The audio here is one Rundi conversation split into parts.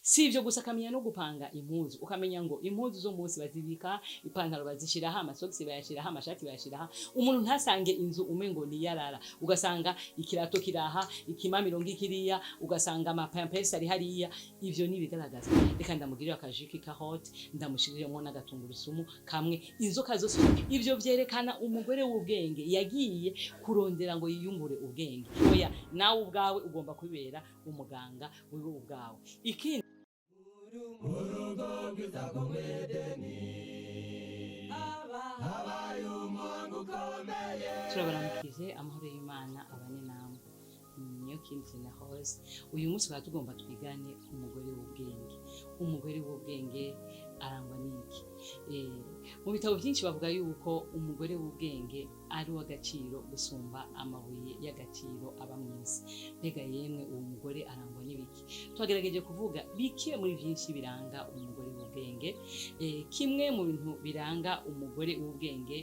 Si ivyo gusa, akamenya no gupanga impuzu, ukamenya ngo impuzu zo munsi bazibika, ipantaro bazishiraha, amasogisi bayashiraha, amashati bayashiraha. Umuntu ntasange inzu umengo niyarara, ugasanga ikirato kiraha, ikimamiro ngikiriya, ugasanga amapampesi ari hariya. Ivyo ni ibigaragaza. Reka ndamugirira akajus k'ikaroti, ndamushiriremo n'agatungurusumu kamwe, inzoka zose. Ivyo vyerekana umugore w'ubwenge yagiye kurondera ngo yiyungure ubwenge. Oya, nawe ubwawe ugomba kubera umuganga wiwe ubwawe. Ikindi, Urugo rwiza rwo mu Edeni, habaye umuhango ukomeye. Turabaramukije, amahoro y'Imana abane namwe. Niyo kindi na hose. Uyu munsi tukaba tugomba twigane umugore w'ubwenge. Umugore w'ubwenge arangwa n'iki? Mu bitabo byinshi bavuga yuko umugore w'ubwenge ari uw'agaciro gusumba amabuye y'agaciro aba mu isi. Mbega yemwe, uwo mugore arangwa n'ibiki? Twagerageje kuvuga bike muri byinshi biranga umugore w'ubwenge. Kimwe mu bintu biranga umugore w'ubwenge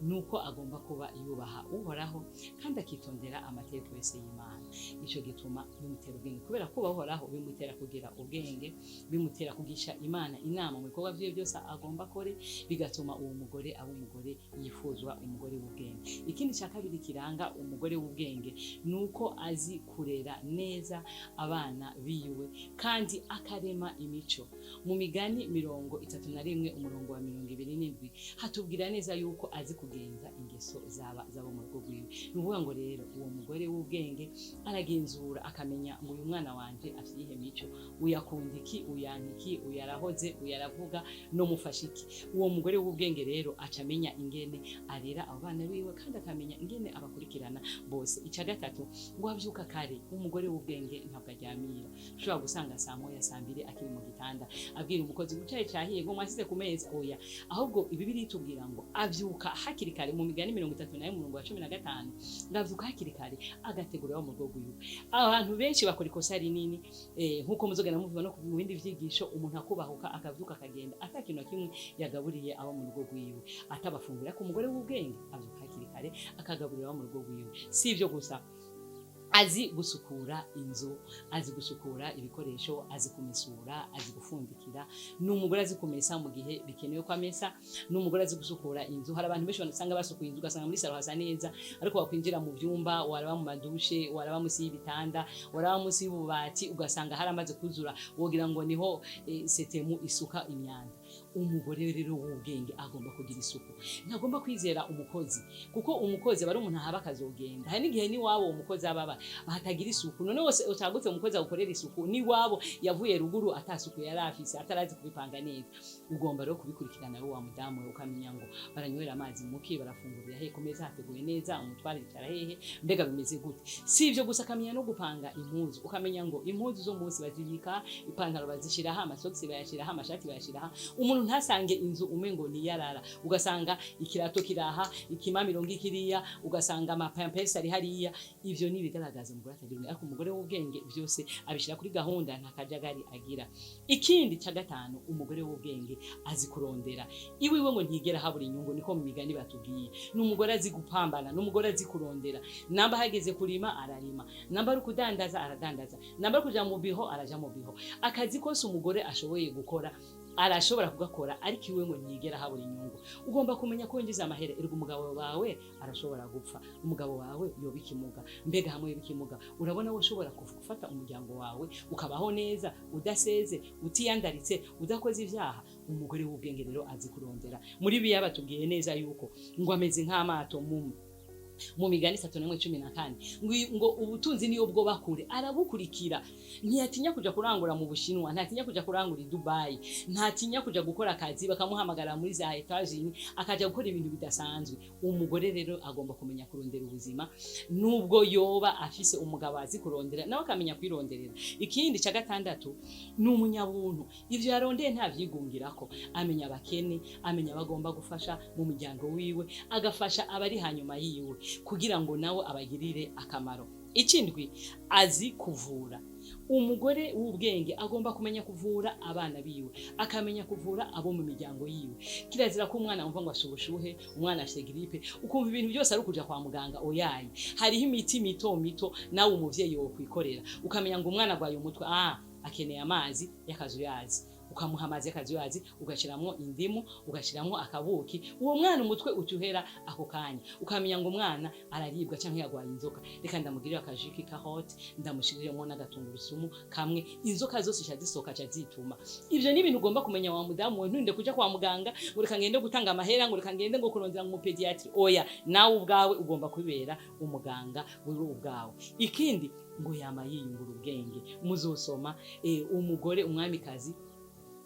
ni uko agomba kuba yubaha Uhoraho kandi akitondera amategeko yose y'Imana. Icyo gituma bimutera ubwenge, kubera kubaha Uhoraho bimutera kugira ubwenge, bimutera kugisha Imana inama mu bikorwa byiwe byose agomba akore, bigatuma uwo mugore aba umugore yifuzwa, umugore w'ubwenge. Ikindi cya kabiri kiranga umugore w'ubwenge ni uko azi kurera neza abana biwe kandi akarema imico. Mu Migani 31, umurongo wa 27, hatubwira neza yuko azi kugenza ingeso zaba zabo mu rugo rwiwe. Ni ukuvuga ngo rero uwo mugore w'ubwenge aragenzura, akamenya ngo uyu mwana wanje afite iyihe mico, uyakunda iki, uyanka iki, uyarahoze, uyaravuga, no mufasha iki. Uwo mugore w'ubwenge rero aca amenya ingene arera abo bana biwe kandi akamenya ingene abakurikirana bose. Icya gatatu, ngo abyuka kare. Umugore w'ubwenge ntabwo aryamira. Ushobora gusanga saa 1, saa 2 akiri mu gitanda, abwira umukozi ngo icayi cahiye, ngo mwasize ku meza. Oya, ahubwo Bibiliya itubwira ngo abyuka hakiri kare. Mu Migani 31, umurongo wa 15, ngo abyuka hakiri kare, agategura mu rugo rwiwe. Abantu benshi bakora ikosa rinini, nk'uko muzogenda muvuga no mu bindi vyigisho, umuntu akubahuka akavyuka akagenda ata kintu na kimwe yagaburiye abo mu rugo rwiwe, atabafungurira. Ku mugore w'ubwenge avyuka hakiri kare, akagaburira abo mu rugo rwiwe. Si ivyo gusa, azi gusukura inzu, azi gusukura ibikoresho, azi kumesura, azi gufundikira. Ni umugore azi kumesa mu gihe bikenewe ko amesa. Ni umugore azi gusukura inzu. Hari abantu benshi usanga basukuye inzu, ugasanga muri salon hasa neza, ariko wakwinjira mu byumba, waraba mu madushe, waraba munsi y'ibitanda, waraba munsi y'ububati, ugasanga haramaze kuzura, wogira ngo niho setemu isuka imyanda. Umugore rero w'ubwenge agomba kugira isuku, ntagomba kwizera umukozi, kuko umukozi aba ari umuntu ahaba akazogenda. Hari n'igihe n'iwabo umukozi ababa hatagira isuku. None wose utagutse umukozi agukorera isuku, n'iwabo yavuye ruguru atasuku yari afise, atarazi kubipanga neza. Ugomba rero kubikurikirana wowe wa mudamu we, ukamenya ngo baranywera amazi muki, barafungurira hehe, ku meza hateguye neza, umutware yicara hehe, mbega bimeze gute? Si ivyo gusa, akamenya no gupanga impuzu, ukamenya ngo impuzu zo munsi bazibika, ipantaro bazishiraha, amasogisi bayashiraha, amashati bayashiraha. Umuntu ntasange inzu umengo niyarara, ugasanga ikirato kiraha, ikimamiro ngikiriya, ugasanga amapampesi ari hariya. Ivyo ni ibigaragaza umugore atagira ubwenge. Ariko umugore w'ubwenge byose abishira kuri gahunda, nta kajagari agira. Ikindi cya gatanu, umugore w'ubwenge azi kurondera. Iwiwe ngo ntigera habura inyungu, niko mu Migani batubwiye. Ni umugore azi gupambana, ni umugore azi kurondera. Namba hageze kurima ararima, namba ari kudandaza aradandaza, namba ari kuja mu biho araja mu biho. Akazi kose umugore ashoboye gukora arashobora kugakora, ariko iwe ngo ntiyigera habura inyungu. Ugomba kumenya ko winjiza amahera. Erega umugabo wawe arashobora gupfa, umugabo wawe yoba ikimuga. Mbega hamwe yoba ikimuga, urabona wowe ushobora gufata umuryango wawe ukabaho neza, udaseze, utiyandaritse, udakoze ibyaha? Umugore w'ubwenge rero azi kurondera. Muri biya batubwiye neza yuko ngo ameze nk'amato mu Migani 31:14, ngo ubutunzi niyo bwo bakure arabukurikira. Ntiyatinya kuja kurangura mu Bushinwa, ntatinya kuja kurangura i Dubai, ntatinya kuja gukora akazi bakamuhamagara muri za Etats-Unis, akaja gukora ibintu bidasanzwe. Umugore rero agomba kumenya kurondera ubuzima, nubwo yoba afise umugabo azi kurondera, nawe akamenya kwironderera. Ikindi cya gatandatu, ni umunyabuntu. Ivyo yarondeye ntavyigungirako, amenya abakene, amenya abagomba gufasha mu muryango wiwe, agafasha abari hanyuma yiwe kugira ngo nawe abagirire akamaro. Ikindwi, azi kuvura. Umugore w'ubwenge agomba kumenya kuvura abana biwe, akamenya kuvura abo mu miryango yiwe. Kirazira ko umwana wumva ngo afise ubushuhe, umwana afise grippe, ukumva ibintu byose ari ukuja kwa muganga. Oyaye, hariho imiti mito mito nawe umuvyeyi wo kwikorera, ukamenya ngo umwana agwaye umutwe, ah, Akeneye amazi y'akazuyazi. Ukamuha amazi y'akazuyazi, ugashiramwo indimu, ugashiramwo akabuki, uwo mwana umutwe utuhera ako kanya. Ukamenya ngo umwana araribwa canke yagwaye inzoka, reka ndamugirire aka jus k'ikaroti, ndamushiriremo n'agatungurusumu kamwe, inzoka zose zica zisohoka, ca zituma. Ivyo ni ibintu ugomba kumenya, wa mudamu we. Nturinde kuja kwa muganga ngo reka ngende gutanga amahera, ngo reka ngende ngo kurondera mu pédiatre. Oya, nawe ubwawe ugomba kubera umuganga wewe ubwawe. Ikindi, ngo yama yiyungura ubwenge. Muzosoma umugore umwamikazi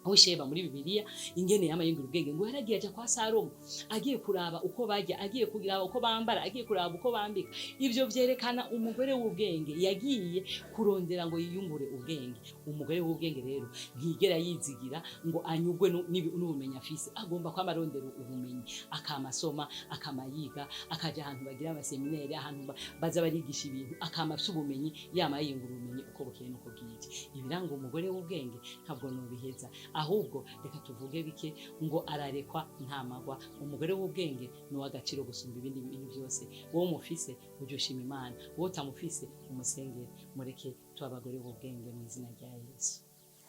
w'Isheba muri Bibiliya, ingene yama yiyungura ubwenge. Ngo yaragiye aja kwa Salomo, agiye kuraba uko barya, agiye kuraba uko bambara, agiye kuraba uko bambika. Ivyo vyerekana umugore w'ubwenge yagiye kurondera ngo yiyungure ubwenge. Umugore w'ubwenge rero ntigera yizigira ngo anyugwe n'ubumenyi afise. Agomba kwama arondera ubumenyi, akama asoma, akama yiga, akaja ahantu bagira ama séminaires, ahantu baza barigisha ibintu, akama afise ubumenyi, yama yiyungura ubumenyi uko bukeye n'uko bwije. Ibiranga umugore w'ubwenge ntabwo nobiheza, ahubwo reka tuvuge bike. Ngo ararekwa ntamagwa. Umugore w'ubwenge ni uw'agaciro gusumba ibindi bintu byose. Wowe umufise ujye ushima Imana, wowe utamufise umusengere. Mureke tuba abagore b'ubwenge mu izina rya Yesu.